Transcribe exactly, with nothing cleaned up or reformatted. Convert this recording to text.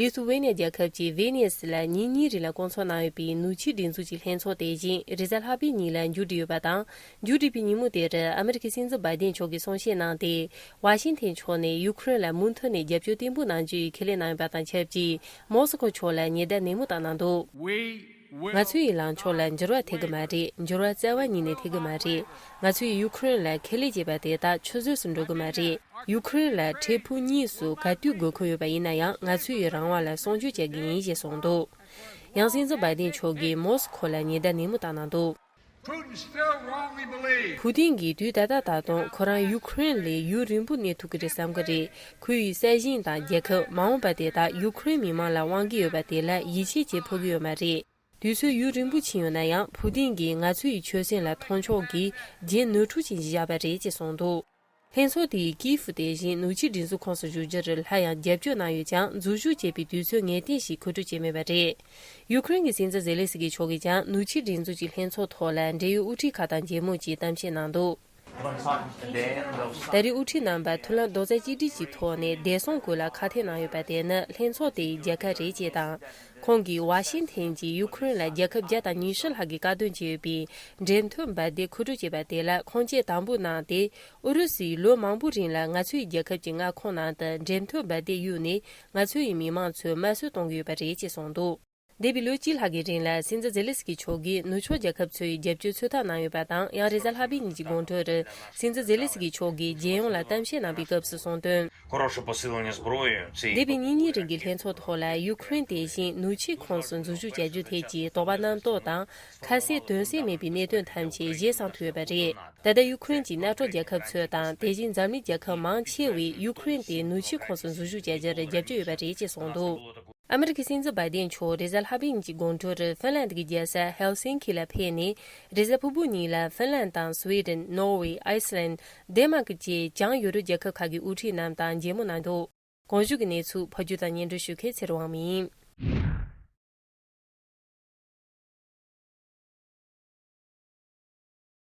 ལི་ཐུ་ཝེ་ནི་ཡ་རྒྱལ་ཁབ་ཀྱི་ཝེ་ནི་སི་ལ་ཉིན་གཉིས་རིང་ལ་བསྐོང་ཚོགས་གནང་ཡོད་པའི་ནུབ་ཕྱོགས་སྒྲིག་འཛུགས་ཀྱི་ལྷན་ཚོགས་དེ་བཞིན་རེས་གཟའ་ལྷག་པའི་ཉིན་ལ་མཇུག་བསྒྲིལ་ཡོད་པ་དང་། མཇུག་བསྒྲིལ་བའི་ཉིན་མོ་དེར་ཨ་མི་རི་ཀའི་སྲིད་འཛིན་བྷའི་ཏན་མཆོག་གིས་གསུང་བཤད་གནང་སྟེ། ཝ་ཤིང་ཐན་ཕྱོགས་ནས་ཡུ་ཁུ་རེན་ལ་མུ་མཐུད་ནས་རྒྱབ་སྐྱོར་བརྟན་པོ་གནང་རྒྱུའི་ཁས་ལེན་གནང་ཡོད་པ་དང་ཆབས་ཅིག་མོ་སི་ཁོ་ཕྱོགས་ལ་ཉེན་བརྡ་ནན་མོ་བཏང་གནང་འདུག་ང་ཚོའི་ལངས་ཕྱོགས་ལ་འགྱུར་བ་ཐེབས་ཀྱི་མ་རེད། འགྱུར་བ་རྩ་བ་ཉིད་ནས་ཐེབས་ཀྱི་མ་རེད། ང་ཚོས་ཡུ་ཁུ་རེན་ལ་ཁས་ལེན་བྱས་པ་དེ་དག་ཆུད་ཟོས་སུ་འགྲོ་གི་མ་རེད། ཡུ་ཁུ་རེན་ལ་འཕྲལ་ཕུགས་གཉིས་སུ་ག་དུས་དགོས་མཁོ་ཡོད་པ་ཡིན་ན་ཡང་ང་ཚོས་རང་དབང་ལ་སྲུང་སྐྱོབ་བྱ་གི་ཡིན་ཞེས་གསུངས་འདུག་ཡང་སྲིད་འཛིན་བྷའི་ཏན་མཆོག་གིས་མོ་སི་ཁོ་ལ་ཉེན་བརྡ་ནན་མོ་བཏང་གནང་འདུག Putin still wrongly believes ཕུ་ཏིན་གྱིས་དུས་ད་ལྟ་ད་དུང་ཁོ་རང་ཡུ་ཁུ་རེན་ལས་ཡུན་རིང་པོ་གནས་ཐུབ་ཀྱི་རེད་བསམ་གྱི་རེད། ཁོ་ཡི་ས་ཞིང་དང་རྒྱལ་ཁབ་མ་འོངས་པ་དེ་དག་ཡུ་ཁུ་རེན་མི་མང་ལ་དབང་གི་ཡོད་པ་དེ་ལ་ཡིད་ཆེས་བྱེད་ཕོད་ཀྱི་ཡོད་མ་རེད། དུས་ཚོད་ཡུན་རིང་པོ་ཕྱིན་ཡོད་ན་ཡང་ཕུ་ཏིན་གྱིས་ང་ཚོ་ཡི་ཆོད་སེམས་ལ་མཐོང་ཕྱོགས་ཀྱིས་རྒྱན་ནོར་འཁྲུལ་ཅན་ཞིག་བཞག་པ་རེད་ཅེས་གསུངས་འདུག་ལྷན་ཚོགས་དེས་ཀིབ་དེ་བཞིན་ནུབ་ཕྱོགས་སྒྲིག་འཛུགས་ཁོངས་སུ་ཞུགས་རྒྱུར་སླར་ཡང་རྒྱབ་སྐྱོར་གནང་ཡོད་ཀྱང་། འཛུལ་ཞུགས་བྱེད་པའི་དུས་ཚོད་ངེས་གཏན་ཞིག་མཁོ་སྤྲོད་བྱས་མེད་པ་རེད། ཡུ་ཁུ་རེན་གྱི་སྲིད་འཛིན་ཛེ་ལེ་སི་ཀི་མཆོག་གིས་ཀྱང་ནུབ་ཕྱོགས་སྒྲིག་འཛུགས་ཀྱི་ལྷན་ཚོགས་ཐོག་ལ་འབྲེལ་ཡོད་དབུ་ཁྲིད་ཁག་དང་མཇལ་མོལ་གྱིས་གཏམ་བཤད་གནང་འདུག་ད་རེས་དབུ་ཁྲིད་རྣམ་པ་མཐུན་ལམ་རྡོག་རྩ་གཅིག་སྒྲིལ་གྱི་ཐོག་ནས་བདེ་སྲུང་སྐོར་ལ་ཁ་གཏད་གནང་ཡོད་པ་དེ་ནི་ལྷན་ཚོགས་དེའི་རྒྱལ་ཁ་རེད་ཅེས་དང་། ཁོང་གིས་ཝ་ཤིང་ཐན་གྱིས་ཡུ་ཁུ་རེན་ལ་རྒྱལ་ཁབ་བརྒྱ་དང་ཉི་ཤུ་ལྷག་གིས་བཀག་སྡོམ་བྱས་ཡོད་པའི་འགྲེམས་སྟོན་འབར་མདེལ་མཁོ་སྤྲོད་བྱས་པ་དེ་ལ་ཁུངས་སྐྱེལ་དམ་པོ་གནང་སྟེ། ཨུ་རུ་སུས་ལོ་མང་པོའི་རིང་ལ་ང་ཚོའི་རྒྱལ་ཁབ་ཀྱི་མངའ་ཁོངས་ནང་དུ་འགྲེམས་སྟོན་འབར་མདེལ་གཡུགས་ནས་ང་ཚོའི་མི་མང་ཚོར་དམར་གསོད་གཏོང་གི་ཡོད་པ་རེད་ཅེས་གསུངས་འདུག་འདས་པའི་ལོ་གཅིག་ལྷག་གི་རིང་ལ་སྲིད་འཛིན་ཛེ་ལེ་སི་ཀི་མཆོག་གིས་ནུབ་ཕྱོགས་རྒྱལ་ཁབ་ཚོའི་རྒྱབ་སྐྱོར་ཚོད་ལྟ་གནང་ཡོད་པ་དང་། ཡང་རེས་གཟའ་ལྷག་པའི་ཉིན་གྱི་དགོང་དྲོར་སྲིད་འཛིན་ཛེ་ལེ་སི་ཀི་མཆོག་གིས་རྒྱལ་ཡོངས་ལ་གཏམ་བཤད་གནང་པའི་སྐབས་སུ་གསུངས་དོན། Хорошее посиление зброї в цій འདས་པའི་ཉིན་གཉིས་རིང་གི་ལྷན་ཚོགས་ཐོག་ལ་ཡུ་ཁུ་རེན་དེ་བཞིན་ནུབ་ཕྱོགས་ཁོངས་སུ་འཛུལ་ཞུགས་བྱ་རྒྱུ་ཐད་ཀྱི་དོགས་པ་རྣམ་རྟོག་དང་ཁ་གསལ་དོན་གསལ་མེད་པའི་གནད་དོན་ཐམས་ཅད་ཞེ་སང་ཐུག་ཡོད་པ་རེད། ད་ལྟ་ཡུ་ཁུ་རེན་གྱི་མནའ་གྲོགས་རྒྱལ་ཁབ་ཚོས་དང་། དེ་བཞིན་འཛམ་གླིང་རྒྱལ་ཁབ་མང་ཆེ་བས་ཡུ་ཁུ་རེན་དེ་ནུབ་ཕྱོགས་ཁོངས་སུ་འཛུལ་ཞུགས་བྱ་རྒྱུར་རྒྱབ་སྐྱོར་ཡོད་པ་རེད་ཅེས་གསུངས་འདུག་ཨ་མི་རི་ཀའི་སྲིད་འཛིན་བྷའི་ཏན་མཆོག་རེས་གཟའ་ལྷག་པའི་ཉིན་གྱི་དགོང་དྲོར་ཧྥིན་ལན་ཌི་གི་རྒྱལ་ས་ཧེལ་སིན་ཁི་ལ་ཕེབས་ནས། རེས་གཟའ་ཕུར་བུ་ཉིན་ལ་ཧྥིན་ལན་ཌི་དང་སུའེ་ཌེན། ནོར་ཝེ། ཨའི་སི་ལན། ཌེན་མཱར་ཀི་བཅས་བྱང་ཡོ་རོབ་རྒྱལ་ཁབ་ཁག་གི་དབུ་ཁྲིད་རྣམས་དང་མཇལ་མོལ་གནང་འདུག་གོང་ཞུས་ཀྱི་གནས་ཚུལ་ཕབ་སྒྱུར་དང་སྙན་སྒྲོན་ཞུ་མཁན་ཚེ་རིང་དབང་མོ་ཡིན།